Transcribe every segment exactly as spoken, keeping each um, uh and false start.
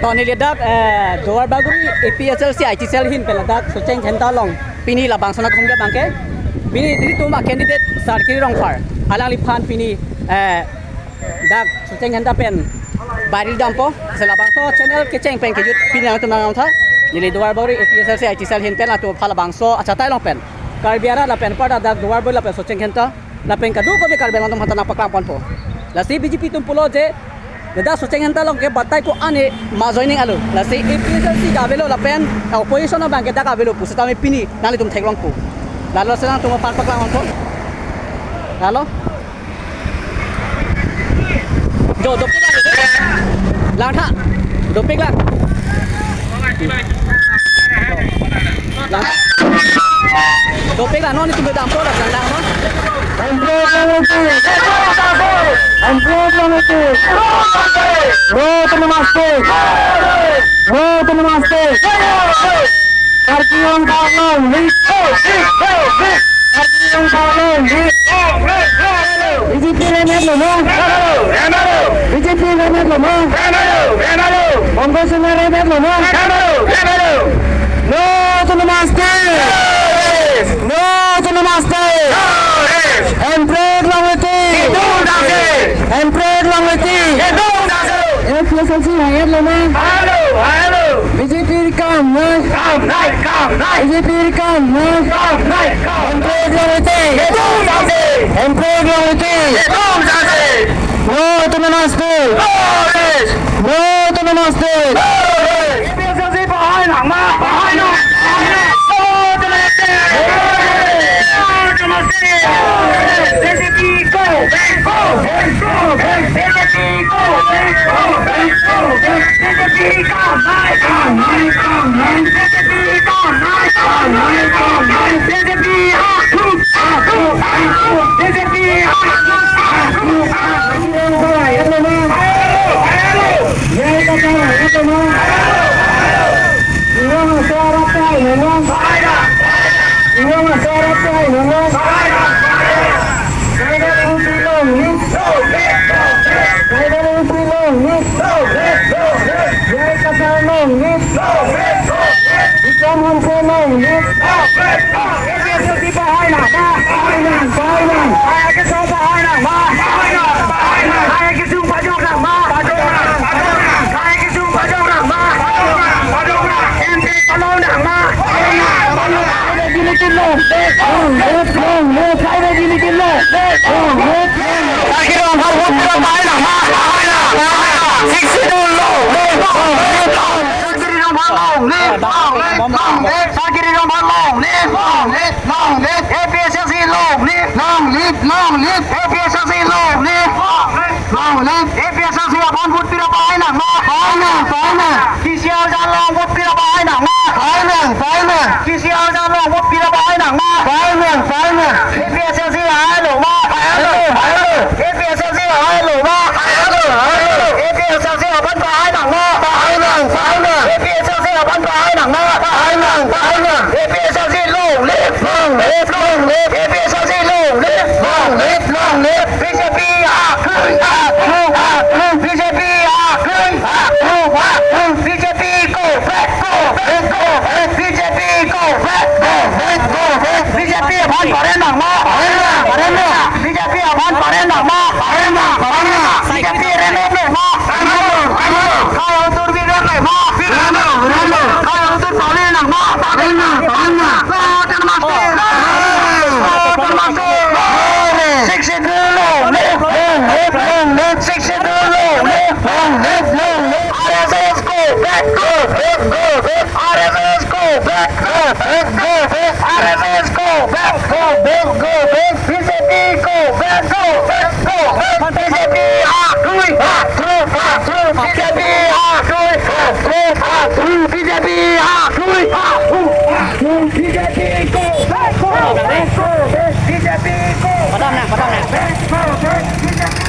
To neli dak, eh, Duarbagori A P H L C I T cell ahin pen ladak Socheng Dhenta along pini labangso nangtum abangke, pini nelitum a candidate Sarkiri Rongphar, alangliphan pini, eh, dak Socheng Dhenta pen bari dampo. Lasi labangso channel kecheng pen kejut pini nangtum nangtha. Neli Duarbagori A P H L C I T cell ahin pen latum aphan labangso achatai along pen Karbi arat lapen parta dak Duarbagori lapen Socheng Dhenta lapen kadokave Karbi Anglong atum aphan ta nangpaklang ponpo. Lasi B J P atum pulo je, ladak Socheng Dhenta along ke batai ko-an ma joining alo. Lasi A P H L C ke avelo lapen opposition abangke dak avelo pusitame pini nanglitum theklongpo. Lalo si nangtum aphan paklang ponpo. Lalo. Jo, dopik lang. Langtha. Dopik lang. Lang. Dopik lang, non nelitum dampo lang, lang, non. Employee long iti. Employee long iti. No to namaste. No to namaste. Karbi Anglong long live. Karbi Anglong long live. B J P remet lo ma? B J P remet lo ma? Congress remet lo ma? No to namaste. No to namaste. Employee long iti. Employee long iti. A P H L C hire lo ma? B J P kam noi. B J P kam noi. Employee long iti. Employee long iti. No to namaste. No to namaste. A P H L C pahai nang ma? Pahai nang. Long live, long live, long live. Sarkiri Rongphar long live, long live, long live. A P H L C long live, long live, long live. A P H L C long live, long live, long live. A P H L C aphan vote pira pahai nang ma? Pahai nang, pahai nang. P C R jan along vote pira pahai nang ma? Pahai nang, pahai nang. P C R jan along vote pira pahai nang ma? Pahai nang, pahai nang. A P H L C hai lo ma? Hai lo, hai lo. A P H L C hai lo ma? Hai lo, hai lo. A P H L C aphan pahai nang ma? Pahai nang, pahai nang. A P H L C aphan pahai nang ma? Pahai nang, pahai nang. A P H L C long live, long live, long live. A P H L C long live, long live, long live. B J P aklui, aklui, aklui. B J P aklui, aklui, aklui. B J P go back, go back, go back. B J P go back, go back, go back. B J P aphan pare nang ma? Pare nang, pare nang. B J P aphan pare nang ma? Pare nang, pare nang. B J P remet lo ma? Remet lo, remet lo. Khei atur bi remet lo ma? Remet lo, remet lo. Khei atur pale nang ma? Pale nang, pale nang. Sixty-two long live, long live, long live. Sixty-two long live, long live, long live. R S S go back, go back, go back. R S S go back, go back, go back. R S S go back, go back, go back. B J P go back, go back, go back. B J P aklui, aklui, aklui. B J P aklui, aklui, aklui. B J P aklui, aklui, aklui. B J P go back, go back, go back. B J P go back, go back, go back. B J P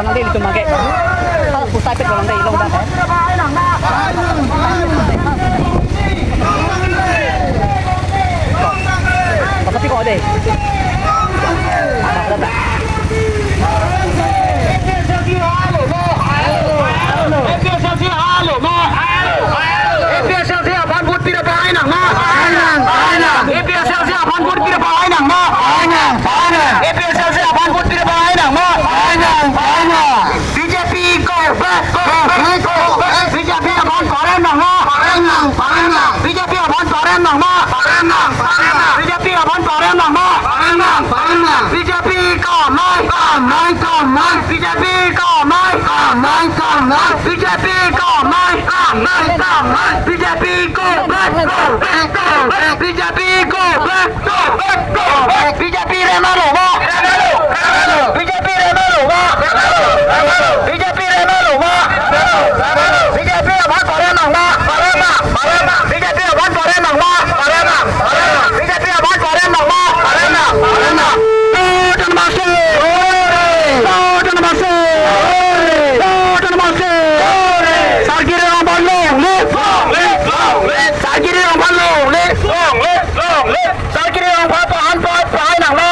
Along dei ilitum abangke. Ah, pusai pet along dei, along dei. Pasapik ko dei. A P H L C halo ma? A P H L C aphan vote pira pahai nang ma? Pahai nang, pahai nang. A P H L C aphan vote pira pahai nang ma? Pahai nang, pahai nang. A P H L C aphan vote pira pahai nang ma? Pahai nang, pahai nang. B J P go back, go back, go back. B J P aphan parem nang ma? Parem nang, parem nang. B J P aphan parem nang ma? Parem nang, parem nang. B J P aphan parem nang ma? Parem nang, parem nang. B J P kamai, kamai, kamai. B J P kamai, kamai, kamai. B J P kamai, kamai, kamai. B J P go back, go back, go back. B J P go back, go back, go back. B J P rem-alo ma? Rem-alo, rem-alo. B J P rem-alo ma? Rem-alo, rem-alo. B J P rem-alo ma? Rem-alo, rem-alo. B J P aphan parem nang ma? Parem nang, parem nang. B J P aphan parem nang ma? Parem nang, parem nang. B J P aphan parem nang ma? Parem nang, parem nang. Loten Masi! Loten Masi! Loten Masi! Sarkiri Rongphar long live! Long live! Long live! Sarkiri Rongphar long live! Long live! Long live! Sarkiri Rongphar aphan vote pahai nang ma?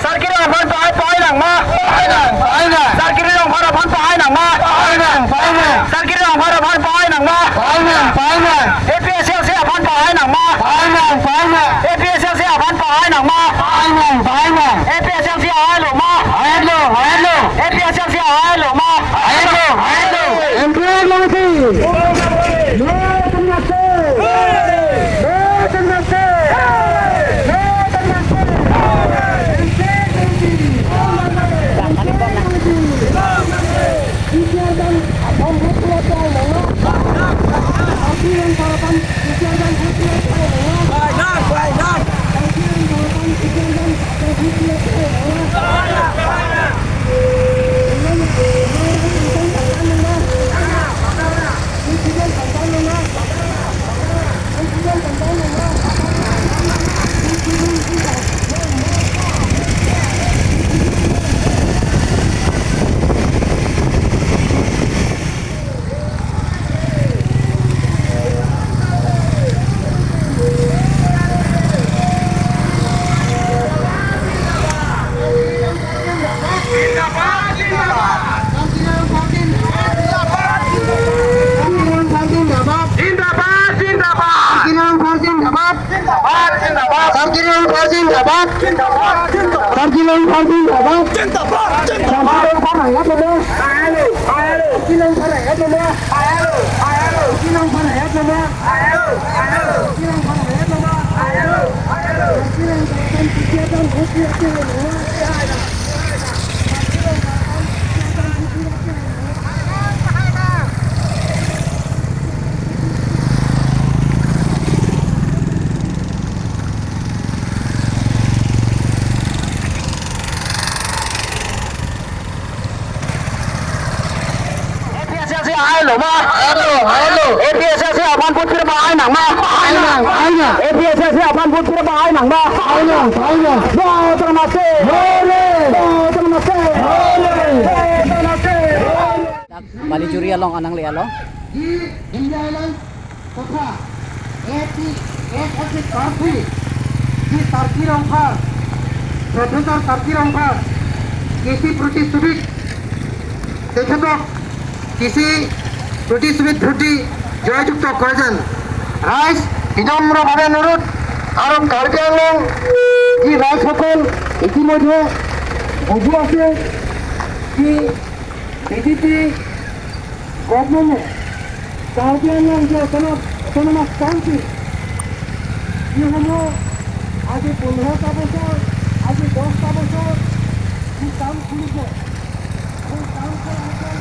Sarkiri Rongphar aphan vote pahai nang ma? Pahai nang, pahai nang. Sarkiri Rongphar aphan pahai nang ma? Pahai nang, pahai nang. Sarkiri Rongphar aphan pahai nang ma? Pahai nang, pahai nang. A P H L C aphan pahai nang ma? Pahai nang, pahai nang. A P H L C aphan pahai nang ma? Pahai nang, pahai nang. A P H L C ahai lo ma? Ahai lo, ahai lo. A P H L C ahai lo ma? Ahai lo, ahai lo. M P lang si. Loten Masi! Loten Masi! Loten Masi! Zindabad, zindabad. Zindabad, zindabad. Sarkiri Rongphar zindabad. Zindabad, zindabad. Sarkiri Rongphar zindabad. Zindabad, zindabad. Sarkiri Rongphar ahai lo ma? Ahai lo, ahai lo. Sarkiri Rongphar ahai lo ma? Ahai lo, ahai lo. Sarkiri Rongphar ahai lo ma? Ahai lo, ahai lo. Sarkiri Rongphar ahai lo ma? Ahai lo, ahai lo. Sarkiri Rongphar aphan pisi aphan vote pira pahai nang ma? A P H L C ahai lo ma? Ahai lo, ahai lo. A P H L C aphan vote pira pahai nang ma? Pahai nang, pahai nang. A P H L C aphan vote pira pahai nang ma? Pahai nang, pahai nang. Loten Masi! Hore! Loten Masi! Hore! Loten Masi! Hore! Dak Balijuri along anang le along. Di India along totha A P H L C party, di Sarkiri Rongphar, Professor Sarkiri Rongphar, কৃষি প্ৰতিচ্ছবিত তেখেতক কৃষি প্ৰতিচ্ছবিত ভোট দি জয়যুক্ত কৰেযেন। ৰাইজ বিনম্ৰভাৱে অনুৰোধ, আৰু কাৰ্বি আংলং যি ৰাইজসকল ইতিমধ্যে বুজি আছে কি বিজেপি গভৰ্ণমেণ্টে কাৰ্বি আংলং যে অট'নমাছ কাউন্সিল, যিসমূহ আজি পোন্ধৰটা বছৰ, আজি দহটা বছৰ যি কাম কৰিছে, সেই কাম কৰা সকল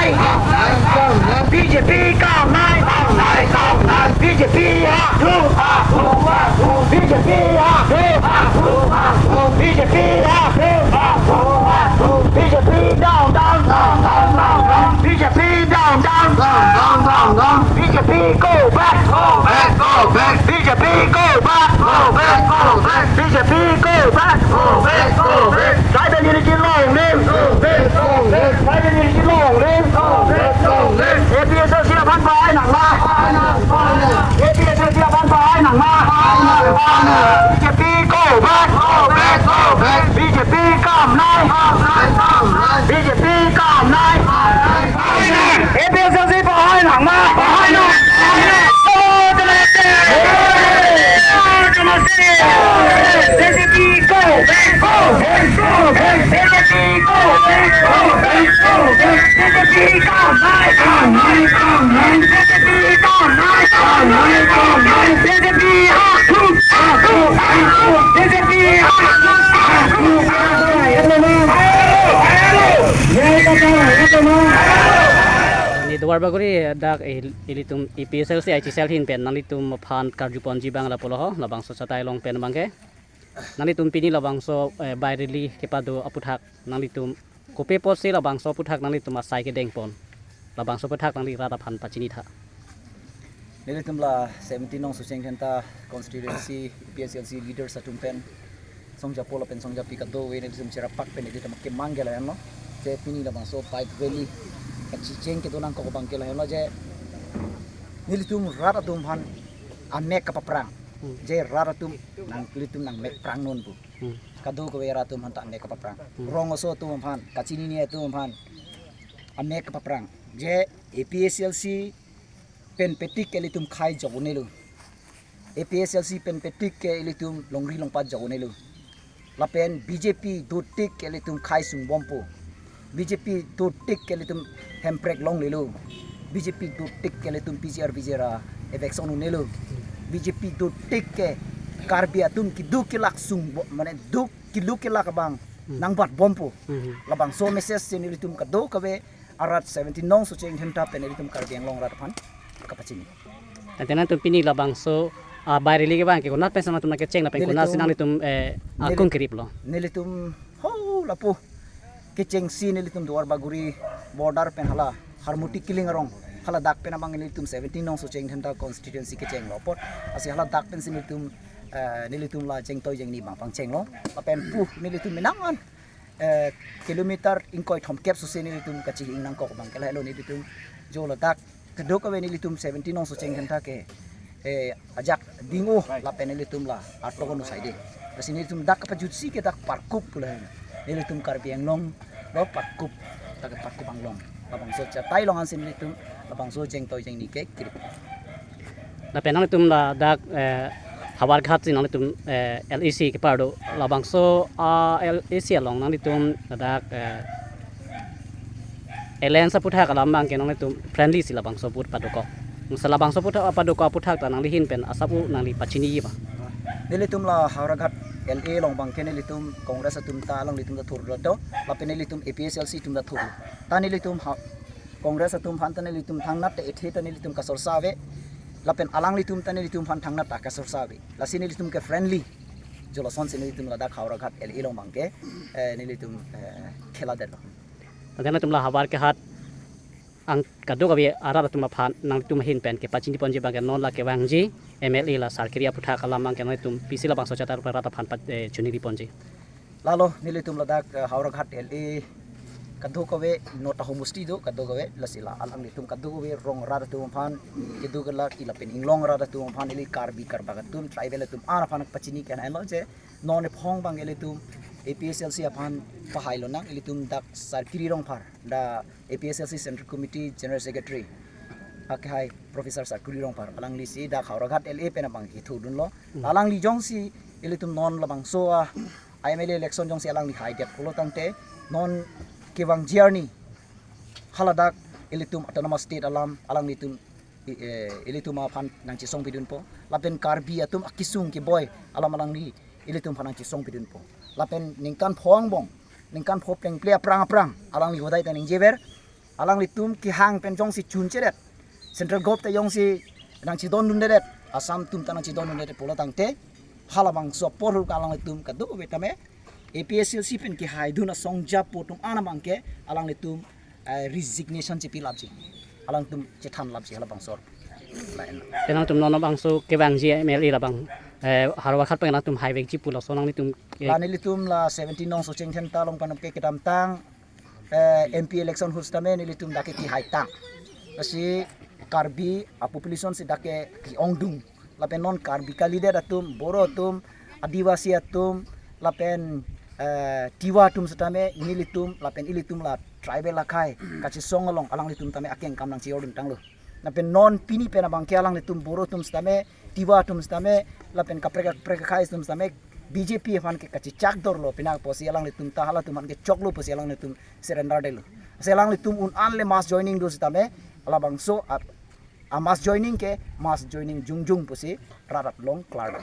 B J P kam nai, kam nai, kam nai. B J P hak thu, hak thu, hak thu. B J P hak thu, hak thu, hak thu. B J P hak thu, hak thu, hak thu. B J P down, down, down, down, down, down. B J P down, down, down, down, down, down. B J P go back, go back, go back. B J P go back, go back, go back. B J P go back, go back, go back. Tribal unity long live, go back, go back. Tribal unity long live, go back, go back. A P H L C aphan pahai nangma, A P H L C aphan pahai nangma. B J P go back, go back, go back. B J P kam nai, kam nai, kam nai. B J P kam nai, kam nai, kam nai. A P H L C pahai nangma, pahai nang. B J P go back, go back, go back. B J P go back, go back, go back. B J P kam nai, kam nai, kam nai. B J P kam nai, kam nai, kam nai. B J P hak thu, hak thu, hak thu. B J P hak thu, hak thu, hak thu. Hello, hello. Hello, hello. Ni Duarbagori dak il- ilitum A P H L C I T cell ahin pen nanglitum aphan karju ponji abang lapulo ho, labangso chatai along pen abangke. Nanglitum pini labangso, eh, bike rally kepado aputhak nanglitum kopi apotsi labangso aputhak nanglitum asai kedeng pon? Labangso aputhak nangli rat aphan pachini tha. Nelitum la seventeen nong Socheng Dhenta constituency A P H L C leaders atum pen songjapo lapen songjapi kadokave nelitum cherapak pen nelitum kemang ke lahenlo. Je pini labangso bike rally kachecheng kedo nangkok abangke lahenlo, je nelitum rat atum aphan amek kapaphrang. Hmm. Je rat atum nang, nelitum nangmek phrang non pu. Hmm. Kadokave rat atum aphan ta amek kapaphrang. Hmm. Rong aso atum aphan, kachinine atum aphan amek kapaphrang. Je A P H L C pen petik ke ilitum khei jok un-elo. A P H L C pen petik ke ilitum longri longpat jok un-elo. Lapen B J P dotik ke ilitum khei sungbompo. B J P dotik ke ilitum hemprek longlelo. B J P dotik ke ilitum P G R V G R a-eviction un-elo. B J P dotik ke Karbi atum keduk kelak sungbom, mane duk keduk kelak abang Hmm. nangbatbompo. Hmm. Labangso message si nelitum kadokave arat seventeen nong Socheng Dhenta pen ilitum Karbi Anglong rat aphan kapachini. Tangte nangtum pini labangso, ah, bike rally ke abangke konat pensi nangtum nangkecheng lapen konatsi Nelitum, nanglitum, eh, neli- akung keriplo? Nelitum ho lapu kechengsi nelitum Duarbagori border pen hala Harmoti Kiling arong, haladak pen abang nelitum seventeen nong Socheng Dhenta constituency kechenglo apot. Lasi haladak pensi nelitum, eh, nelitum la chengtoi chengni abang pangchenglo. Lapen pu nelitum menang an eh, kilometer ingkoi thomkep sose nelitum kachihing nangkok abangke lahelo, nelitum jo ladak kadokave nelitum seventeen nong Socheng Dhenta ke, eh, ajak ding-o lapen nelitum la artok un-o saide. Lasi nelitum dak kapajutsi ke dak Parkup pu lahen. Nelitum Karbi Anglong lo Parkup, dak Parkup Anglong. Labangso chatai along ansi nelitum labangso chengtoi chengni ke kerip. Lapen nanglitum ladak, eh, Howraghat si nanglitum, eh, L A C kepado, labangso, ah, L A C along nanglitum ladak, eh, alliance aputhak alam abangke nanglitum friendly si labangso aput padokok. Masa labangso aput padokok aputhak ta nangli ahin pen asap u nangli pachinijipa? Nelitum la Howraghat L A along abangke nelitum Congress atum ta alanglitum ta thurlo do, lapen nelitum A P H L C atum ta thurlo. Ta nelitum ha- Congress atum aphan ta nelitum thangnat te ethe ta nelitum kasorsa ave. Lapen alanglitum ta nelitum aphan thangnat ta kasorsa ave. Lasi nelitum ke friendly. Jo lasonsi nelitum ladak Howraghat L A along abangke, eh, nelitum, eh, khela detlo. Tangte nangtum la Howraghat ang kadokave arat atum aphan nangtum ahin pen kepachini ponji abangke non la kevangji M L A la Sarkiri aputhak alam abangke nangtum pisi labangso chatai rat aphan pa-, eh, chuningri ponji? Lalo nelitum ladak, eh, Howraghat L A kadokave nota homosti do kadokave, lasi la alanglitum kadokave rong rat atum aphan, kedo kelak lapen inglong rat atum aphan, ili Karbi Karbak atum, tribal atum an aphan pachini ke lahenlo je non ephong abang ilitum A P H L C aphan pahai lonang, ilitum dak Sarkiri Rongphar, dak A P H L C Central Committee General Secretary akehai Professor Sarkiri Rongphar, alanglisi dak Howraghat L A pen abang kethurdunlo. Hmm. Alangli jongsi ilitum non labangso a M L A election jongsi alangli haidetpo lo tangte non kevangji arni haladak ilitum autonomous state alam alanglitum i-, eh, ilitum aphan nangchesongpidunpo. Lapen Karbi atum akesung keboi alam alangli ilitum aphan nangchesongpidunpo. Lapen ningkan pho angbong, ningkan pho plengple aphrang aphrang alangli hodai ta ningjever. alanglitum kehang pen jongsi chunchedet, central govt ta jongsi nangchedondundedet, Assam atum ta nangchedondundedet pulo tangte, halabangso apor ahut alanglitum kadokave tame A P H L C pen kehaidun asong japo atum an abangke alanglitum, eh, resignation chepilapji. Alangtum chethanlapji halabangso. Lain. Alangtum non labangso kevangji M L A labang, eh, harwa khat pen alangtum haivekji pu laso nanglitum ke- La nelitum la seventeen nong Socheng Dhenta along pen ke kedamtang, eh, M P election ahut sitame nelitum dak ke kehaitang. Lasi Karbi a population si dak ke ke-ongdung. Lapen non Karbi kalidet atum, Boro atum, Adivasi atum, lapen, eh, Tiwa atum sitame nelitum, lapen ilitum la tribal akhei kachesong along alanglitum tame akeng kam nangchejordun tanglo. Lapen non pini pen abangke alanglitum Boro atum sitame, Tiwa atum sitame, lapen kaprek kaprek akhei atum sitame B J P aphan ke kachechak dorlo, pini apotsi alanglitum ta halatum aphan ke choklo pusi alanglitum surrender detlo. Lasi alanglitum un-an le mass joining do sitame, halabangso a, a mass joining ke mass joining jongjong pusi rat along klarlo.